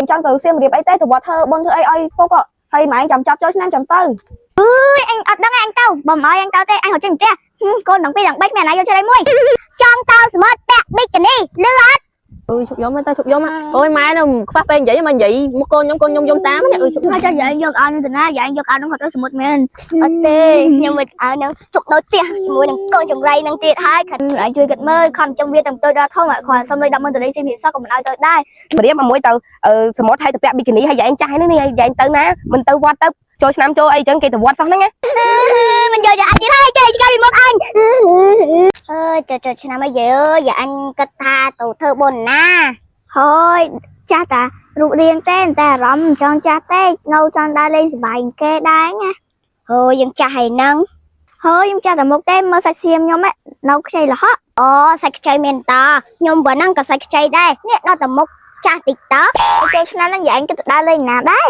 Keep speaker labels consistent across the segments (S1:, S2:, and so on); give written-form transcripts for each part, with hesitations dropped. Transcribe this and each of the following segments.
S1: ចង់ទៅសៀមរាបអីទេទៅវត្តធ្វើបុណ្យធ្វើអីឲ្យពុកហើយម៉ែចាំចាប់ចូលឆ្នាំចាំទៅ
S2: អើយអញអត់ដឹងឯងទៅបើមិនឲ្យអញទៅទេអញរត់ចេញផ្ទះកូនទាំងពីរទាំងបីគ្មានណាយកចិត្តអីមួយចង់ទៅសមុទ្រពាក់ប៊ីគីនីលឺអត់
S3: អឺឈប់យកមកទៅឈប់យកមកអូយម៉ែនៅខ្វះពេលនិយាយមកនិយាយមកកូនខ្ញុំកូនខ្ញុំយំតាមនេះអឺឈប់
S2: ហើយចាំយាយយកអាវនឹងទៅណាយាយយកអាវនឹងរត់ទៅសមុទ្រមែនអត់ទេខ្ញុំមិនអាវនឹងជប់នៅផ្ទះជាមួយនឹងកូនចង្រៃនឹងទៀតហើយខិតឲ្យជួយគិតមើលខំចំវាទាំងតូចដល់ធំគ្រាន់សុំលុយ100,000ដុល្លារស៊ីមានសោះក៏មិនឲ្យទៅដែរ
S4: រៀបមកមួយទៅសមុទ្រឲ្យទៅពាក់ប៊ីគីនីហើយយាយចាស់ហ្នឹងនេះយាយទៅណាមិនទៅវត្តទៅចូលឆ្នាំចូលអីចឹងគេទៅវត្តសោះហ្នឹងណា
S2: មិនយកយកអញទៀតហើយចេះឆ្កែពីមុខអញអើយចុចឆ្នាំអីយើយាអញគិតថាទៅធ្វើបុណ្យណាហើយចាស់តារូបរាងទេតែអារម្មណ៍មិនចង់ចាស់ទេនៅចង់ដើរលេងសប្បាយគេដែរណាហើយយើងចាស់ហើយហ្នឹងហើយខ្ញុំចាស់តែមុខទេមើលសាច់សៀមខ្ញុំនៅខ្ចីលហកអូសាច់ខ្ចីមានតាខ្ញុំបើហ្នឹងក៏សាច់ខ្ចីដែរនេះដល់តែមុខចាស់តិចតើចូលឆ្នាំហ្នឹងយាយគិតទៅដើរលេងណាដែរ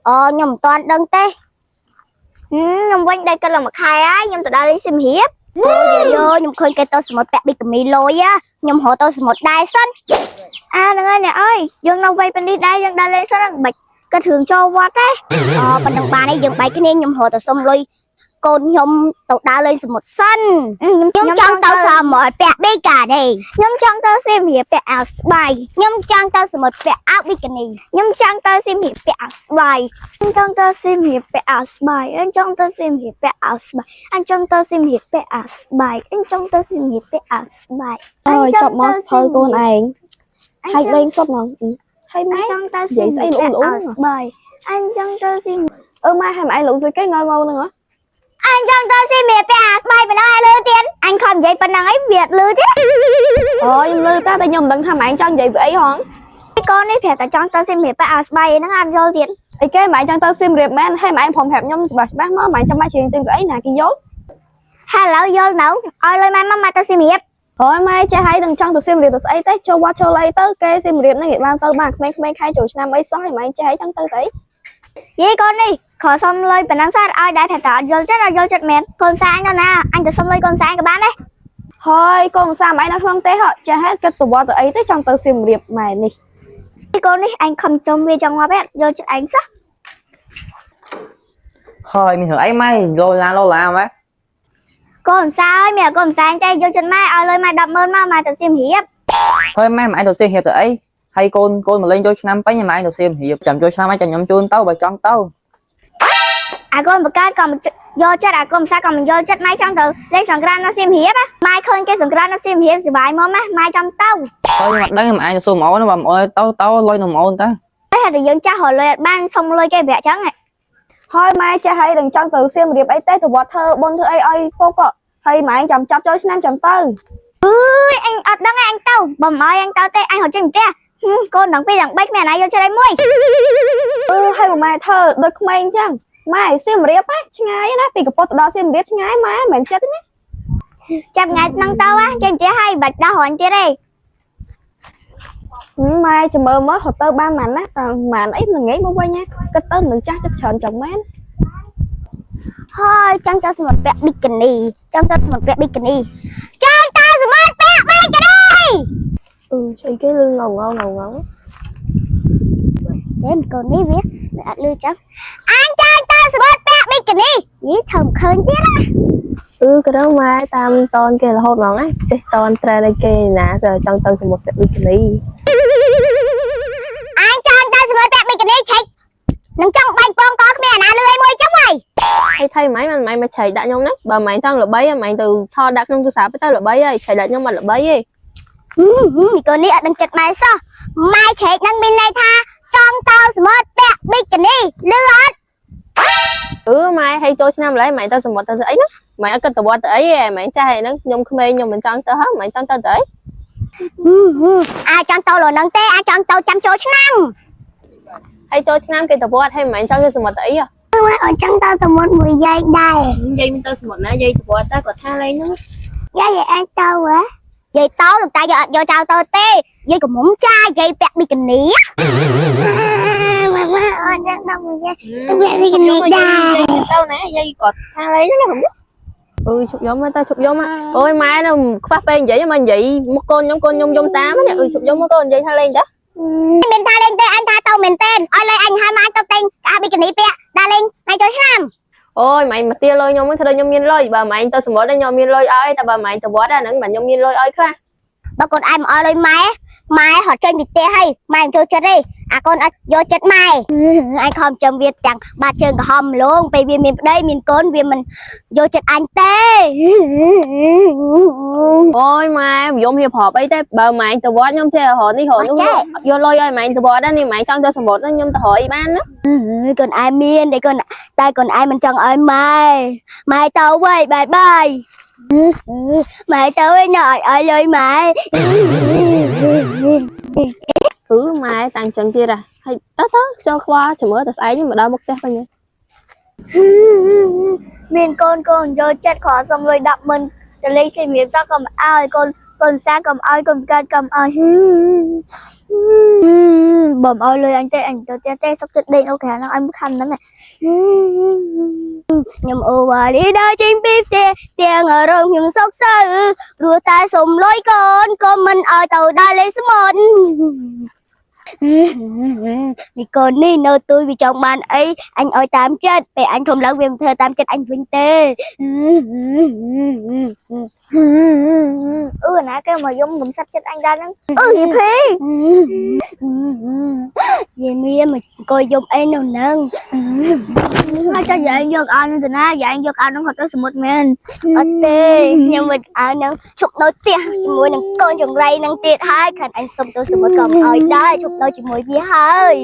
S2: អូខ្ញុំមិនទាន់ដឹងទេ ខ្ញុំវិញដែរកិនឡើងមួយខែហើយខ្ញុំទៅដល់លេងសៀមរាបអូយយោខ្ញុំឃើញគេទៅសមុទ្រពាក់ប៊ីកាមីលយខ្ញុំរកទៅសមុទ្រដែរសិនអាហ្នឹងហើយអ្នកអើយយើងនៅវ័យប៉ុណ្នេះដែរយើងដើរលេងសិនហ្នឹងមិនក៏រឿងចូលវត្តទេអូប៉ុណ្ណឹងបានឯងយើងបែកគ្នាខ្ញុំរកទៅសុំលុយកូនខ្ញុំទៅដើរលេងសមុទ្រសិនខ្ញុំចង់ទៅសមុទ្រពាក់ប៊ីកានីខ្ញុំចង់ទៅសៀមរាបពាក់អាវស្បៃខ្ញុំចង់ទៅសមុទ្រពាក់អាវប៊ីកានីខ្ញុំចង់ទៅសៀមរាបពាក់អាវស្បៃ អញចង់ទៅសៀមរាបពាក់អាវស្បែកអញចង់ទៅសៀមរាបពាក់អាវស្បែកអញចង់ទៅសៀមរាបពាក់អាវស្បែកអញចង់ទៅសៀមរាបពាក់អាវស្បែក
S1: អើយចប់មកសភៅកូនឯងហើយលេងសុតហ្មងហើយ
S2: អ
S1: ម៉ែ
S2: ញចង់ទៅសៀមរាបពាក់អាវស្បែកអញចង់ទៅសៀម
S1: អឺម៉ែហើយម៉ែលោកស្អីគេងើងហ្នឹងហ៎
S2: អញចង់ទៅសៀមរាបពាក់អាវស្បែកប៉ុណ្ណឹងឲ្យលឺទៀតអញខំនិយាយប៉ុណ្ណឹងឯងវាអត់លឺទេ
S1: អូខ្ញុំលឺតាតែខ្ញុំមិនដឹងថាម៉ែចង់និយាយពីអីហង
S2: កូននេះប្រាប់តែចង់ទៅសៀមរាបពាក់អាវស្បែកហ្នឹងអត់យល់ទៀត
S1: អីគេម៉ែចង់ទៅសៀមរាបមែនហើយម៉ែព្រមប្រាប់ខ្ញុំច្បាស់ច្បាស់មកម៉ែចាំបាច់ច្រៀងចឹងទៅអីណាគេយល់
S2: ហើយឥឡូវយល់នៅឲ្យលុយម៉ែមកម៉ែទៅសៀមរាប
S1: អូយម៉ែចេះហើយនឹងចង់ទៅសៀមរាបទៅស្អីទេចូលវត្តចូលអីទៅគេសៀមរាបហ្នឹងគេបានទៅបានក្មេងៗខែចូលឆ្នាំអីសោះហើយម៉ែចេះហើយចង់ទៅទៅអី
S2: យីកូននេះខសុំលុយប៉ុណ្ណឹងសិនឲ្យដែរប្រាប់តែអត់យល់ចិត្តអត់យល់ចិត្តមែនកូនសាអញនៅណាអញទៅសុំលុយកូនសាអញក៏បានដែរ
S1: ហើយកូនសាម៉ែនៅក្នុងទេហ៎ចេះហើយគិតទៅវត្តទៅអីទេចង់ទៅសៀមរាបម៉ែនេះ
S2: កូននេះអញខំចំវាចង់ងាប់ឯងយកចិត្តឯងសោះ
S5: ហើយមានរឿងអីម៉ែលោឡាលោឡាម៉ែ
S2: កូនសើយមានកូនសែងទេយកចិត្តម៉ែឲ្យលុយម៉ែ100,000មកម៉ែទៅសៀមរាប
S5: ហើយម៉ែម៉ែទៅសៀមរាបទៅអីហើយកូនកូនមកលេងចូលឆ្នាំពេញម៉ែទៅសៀមរាបចាំចូលឆ្នាំឯងចាំខ្ញុំជូនទៅបើចង់ទៅ
S2: អាកូនបង្កើតក៏មិនយកចិត្តអាកូនសាក៏មិនយកចិត្តម៉ែចង់ទៅលេងសង្ក្រាននៅសៀមរាបម៉ែឃើញគេសង្ក្រាននៅសៀមរាបសុបាយមកម៉ែម៉ែចង់ទៅ
S5: ហើយខ្ញុំអត់ដឹងម៉ែទៅសួរប្អូនបើប្អូនទៅទៅលុយនឹងប្អូនតា
S2: តែតែយើងចាស់រលុយអត់បានសុំលុយគេប្រាក់ចឹង
S1: ហើយម៉ែចេះហើយនឹងចង់ទៅសៀមរាបអីទេទៅវត្តធ្វើបុណ្យធ្វើអីឲ្យពុកហើយម៉ែចាំចាប់ចូលឆ្នាំចាំទៅ
S2: អើយអញអត់ដឹងឯងទៅបើមិនឲ្យអញទៅទេអញរត់ចេញផ្ទះកូនទាំងពីរទាំងបីគ្មានណាយកចិត្តឯងមួយ
S1: អឺហើយម៉ែធ្វើដូចក្មេងចឹងម៉ែសៀមរាបណាឆ្ងាយណាពីកពតទៅដល់សៀមរាបឆ្ងាយម៉ែមិនមែនចិត្តទេណា
S2: ចាប់ថ្ងៃហ្នឹងទៅចេញផ្ទះហើយបាច់ដោះរញទៀតទេ
S1: ម៉ែចាំមើលមើលរត់ទៅបានម៉ានណាតាម៉ានអីល្ងាចមកវិញណាគិតទៅមនុស្សចាស់ចិត្តច្រើនចឹងមែន
S2: ហើយចង់ទៅសមុទ្រពាក់ប៊ីគីនីចង់ទៅសមុទ្រពាក់ប៊ីគីនីចង់ទៅសមុទ្រពាក់ប៊ីគីនី
S3: អឺស្អីគេលឺងងងងង
S2: តែកូននេះវាវាអត់លឺចឹងអញចង់ទៅសមុទ្រពាក់ប៊ីគីនីយីធ្វើមិនឃើញទៀតណា
S3: អឺក៏ដល់ម៉ែតាមតនគេរហូតហ្មងណាចេះតនត្រែនអីគេណាចង់ទៅសមុទ្រពាក់ប៊ីគីនី
S2: អញចង់ទៅសមុទ្រពាក់ប៊ីគីនីឆែកនឹងចង់បាញ់ពងកគ្មានអាណាលឺអីមួយចឹងហី
S3: ហើយថៃម៉ែមិនម៉ែមកឆែកដាក់ខ្ញុំណាបើម៉ែចង់ល្បីម៉ែទៅថតដាក់ក្នុងទូរស័ព្ទទៅល្បីហើយឆែកដាក់ខ្ញុំអត់ល្បីទេ
S2: មីកូននេះអត់ដឹងចិត្តម៉ែសោះម៉ែឆែកនឹងមានន័យថាចង់ទៅសមុទ្រពាក់ប៊ីគីនីលឺអត់
S3: អឺម៉ែហើយចូលឆ្នាំម្ល៉េះម៉ែទៅសមុទ្រទៅអីណាម៉ែអត់គិតទៅវត្តទៅអីទេម៉ែចាស់ហើយហ្នឹងខ្ញុំក្មេងខ្ញុំមិនចង់ទៅហ៎ម៉ែចង់ទៅទៅអី
S2: អាចចង់ទៅលនឹងទេអាចចង់ទៅចាំចូលឆ្នាំ
S3: ហើយចូលឆ្នាំគេទៅវត្តហើយម៉ែចង់ទៅសមុទ្រទៅអីហ៎
S2: អូនចង់ទៅសមុទ្រមួយយាយដែរ
S3: យាយមិនទៅសមុទ្រណាយាយទៅវត្តតែគាត់ថាលេងហ្នឹង
S2: យាយឲ្យអញទៅហ៎យាយទៅលោកតាយកអត់យកចោលទៅទេយាយកំមុំចាយាយពាក់ប៊ីគីនីម៉ាម៉ាអូនចង់ទៅមួយយាយទៅពាក់ប៊ីគីនីដែរ
S3: ទៅណាយាយគាត់ថាលេងហ្នឹងណាអឺឈប់យកមកទៅឈប់យកមកអូយម៉ែនៅខ្វះពេលនិយាយមកនិយាយមកកូនខ្ញុំកូនខ្ញុំយំតាមនេះអឺឈប់យកមកកូននិយាយថាលេងតា
S2: មានថាលេងទេអញថាទៅមែនទេឲ្យលុយអញឲ្យមកទៅទិញអាប៊ីកានីពាក់ដើរលេងថ្ងៃចូលឆ្នាំ
S3: អូយម៉ែមកទាលុយខ្ញុំហ្នឹងធ្វើខ្ញុំមានលុយបើម៉ែទៅសមុទ្រខ្ញុំមានលុយឲ្យតែបើម៉ែទៅវត្តអាហ្នឹងបាទខ្ញុំមានលុយឲ្យខ្លះ
S2: បើកូនឯងមកឲ្យលុយម៉ែម៉ែហត់ចេញពីផ្ទះហើយម៉ែមិនចូលចិត្តទេអាកូនអត់យកចិត្តម៉ែអញខំចាំវាទាំងបាតជើងក្រហមលងពេលវាមានប្តីមានកូនវាមិនយកចិត្តអញទេ
S3: អូយម៉ែមិនយំរៀបរាប់អីទេបើម៉ែទៅវត្តខ្ញុំចេះរហនេះរហនោះយកលុយឲ្យម៉ែទៅវត្តនេះម៉ែចង់ទៅសមុទ្រខ្ញុំទៅរកអីបានណា
S2: កូនឯងមានតែកូនតែកូនឯងមិនចង់ឲ្យម៉ែម៉ែទៅវិញបាយបាយម៉ែទៅវិញណ៎ឲ្យលុយម៉ែ
S3: គឺម៉ែតាំងចឹងទៀតហ่ะហើយទៅទៅខ្ជិលខ្វល់ចាំមើលតែស្អែកមកដល់មុខផ្ទះវិញ
S1: មានកូនកូនយកចិត្តខសុំលុយ100000ទៅលេងសៀមរាបសោះក៏មិនឲ្យកូនកូនសាក៏មិនឲ្យកូនកើតក៏មិនឲ្យបើមិនឲ្យលុយអញទេអញទៅផ្ទះទេសុខចិត្តដេកអូខេហ្នឹងអញខំហ្នឹង
S2: ខ្ញុំអូវ៉ាលីដើរចេញពីផ្ទះទាំងអារម្មណ៍ខ្ញុំសោកសៅព្រោះតែសុំលុយកូនក៏មិនឲ្យទៅដល់លេងស្មុនមីកូននេះនៅទូចវាចង់បានអីអញឲ្យតាមចិត្តពេលអញធំឡើងវាមិនធ្វើតាមចិត្តអញវិញទេ
S1: អឺណាគេមកយំកំសាត់ចិត្តអញដែរហ្នឹងអឺយីភី
S2: វាមានមកអង្គុយយំអីនៅនឹង
S1: ហើយចាយាយយកអាវនឹងទៅណាយាយយកអាវនឹងហត់ទៅសមុទ្រមែន
S2: អត់ទេខ្ញុំមិនអើនឹងឈប់នៅផ្ទះជាមួយនឹងកូនចង្រៃនឹងទៀតហើយខានអញសុំទៅសមុទ្រក៏មិនឲ្យដែរឈប់នៅជាមួយវាហើយ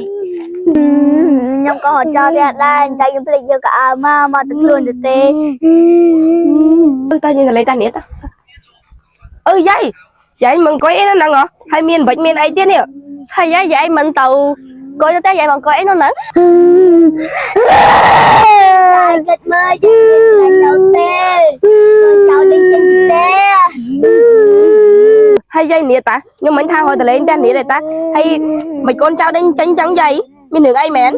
S1: ខ្ញុំក៏ហត់ចោលផ្ទះដែរតែខ្ញុំភ្លេចយកអាវមកមកទៅខ្លួនទៅទេ
S4: អឺតើយើងទៅលេងតានេះតាអឺយាយយាយមកអង្គុយអីនៅហ្នឹងហ៎ហើយមានវិចមានអីទៀតនេះ
S3: ហើយយាយយាយមិនទៅអង្គុយទៅទេយាយមកអង្គុយអីនៅហ្នឹង
S2: តែគិតមើលយើងនៅទេកូនចៅដេញចេញពីផ្ទះ
S4: ហើយយាយនេះតាខ្ញុំមិនថារត់ទៅលេងតានេះទេតាហើយមិនកូនចៅដេញចេញចឹងយាយមានរឿងអីមែន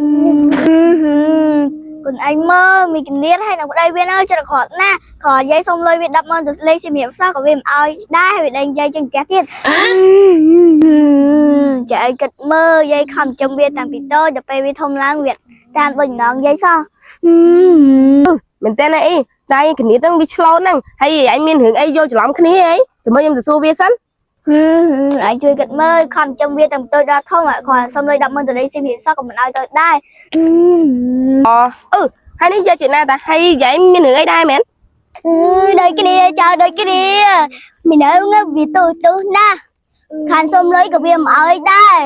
S1: កូនឯងមើលមីកនាតហើយនឹងប្តីវានៅចិត្តក្រក់ណាស់ខយាយសុំលុយវា100000ទៅលេងសៀមរាបសោះក៏វាមិនឲ្យដែរហើយវាដេញយាយចេញផ្ទះទៀតចាឯងគិតមើលយាយខំចំវាតាំងពីតូចដល់ពេលវាធំឡើងវាតាមដូចម្ដងយាយសោះ
S4: មែនតើណាអីតែគ្នាហ្នឹងវាឆ្លូនហ្នឹងហើយឯងមានរឿងអីយល់ច្រឡំគ្នាអីចាំមើលខ្ញុំទៅសួរវាសិន
S1: ឯងជួយគិតមើលខំចំវាតាំងតូចដល់ធំគ្រាន់សុំលុយ100000ទៅលេងសៀមរាបសោះក៏មិនឲ្យទៅដែរ
S4: អឺហើយនេះយាយជាណាតាហើយយាយមានរឿងអីដែរមែន
S2: អឺដូចគ្នាចៅដូចគ្នាមីនៅងវាទូទូណាស់ខានសុំលុយក៏វាមិនឲ្យដែរ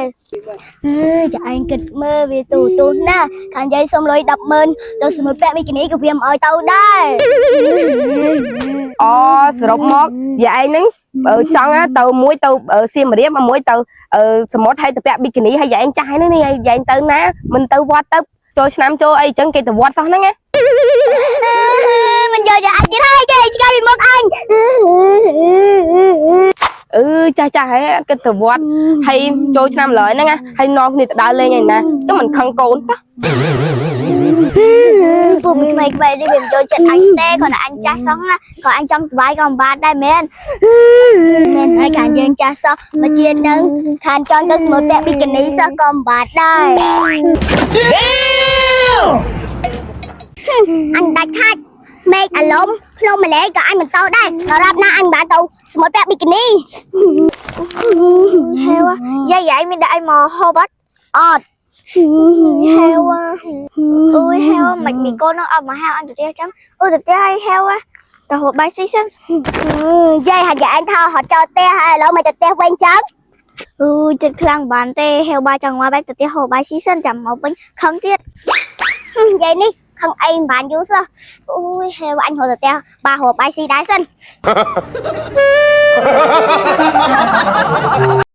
S2: អឺចាឯងគិតមើលវាទូទូណាស់ខានយាយសុំលុយ100000ទៅសមុទ្រពាក់មីគីនីក៏វាមិនឲ្យទៅដែរ
S4: អូសរុបមកយាយឯងហ្នឹងចង់ទៅមួយទៅសៀមរាបមួយទៅសមុទ្រហើយទៅពាក់ប៊ីគីនីហើយយាយឯងចាស់ហ្នឹងនេះយាយទៅណាមិនទៅវត្តទៅចូលឆ្នាំចូលអីចឹងគេទៅវត្តសោះហ្នឹងណា
S2: មិនយកយកអញទៀតហើយចេះឆ្កែពីមុខអញ
S4: អឺចាស់ចាស់ហើយគិតទៅវត្តហើយចូលឆ្នាំឡើយហ្នឹងណាហើយនាំគ្នាទៅដើរលេងឯណាចឹងមិនខឹងកូនតា
S1: ពួកមីក្មេងៗនេះវាមិនចូលចិត្តអញទេគ្រាន់តែអញចាស់សោះណាគ្រាន់អញចង់សុបាយក៏មិនបានដែរមែន
S2: មែនហើយខានយើងចាស់សោះមកជានឹងខានចង់ទៅសមុទ្រពាក់ប៊ីគីនីសោះក៏មិនបានដែរអញដាច់ខាច់មេឃអាលំភ្នំម្លេក៏អញមិនទៅដែរដល់រាប់ណាអញមិនបានទៅសមុទ្រពាក់ប៊ីគីនី
S1: ហេវយាយយាយមានដាក់អីមកហូបអត់
S2: អត់
S1: ហេវអើយហេវមិនមីកូននឹងអត់មកហៅអញទៅផ្ទះចឹងអឺទៅផ្ទះឲ្យហេវទៅហូបបាយស៊ីសិន
S2: យាយហាក់យាយអញថាហត់ចោលផ្ទះហើយឥឡូវមកទៅផ្ទះវិញចឹង
S1: អឺចិត្តខ្លាំងបានទេហេវបាយចង់មកបែកទៅផ្ទះហូបបាយស៊ីសិនចាំមកវិញខឹងទៀត
S2: យាយនេះខឹងអីមិនបានយូរសោះអូយហេវអញរត់ទៅផ្ទះបាហូបបាយស៊ីដែរសិន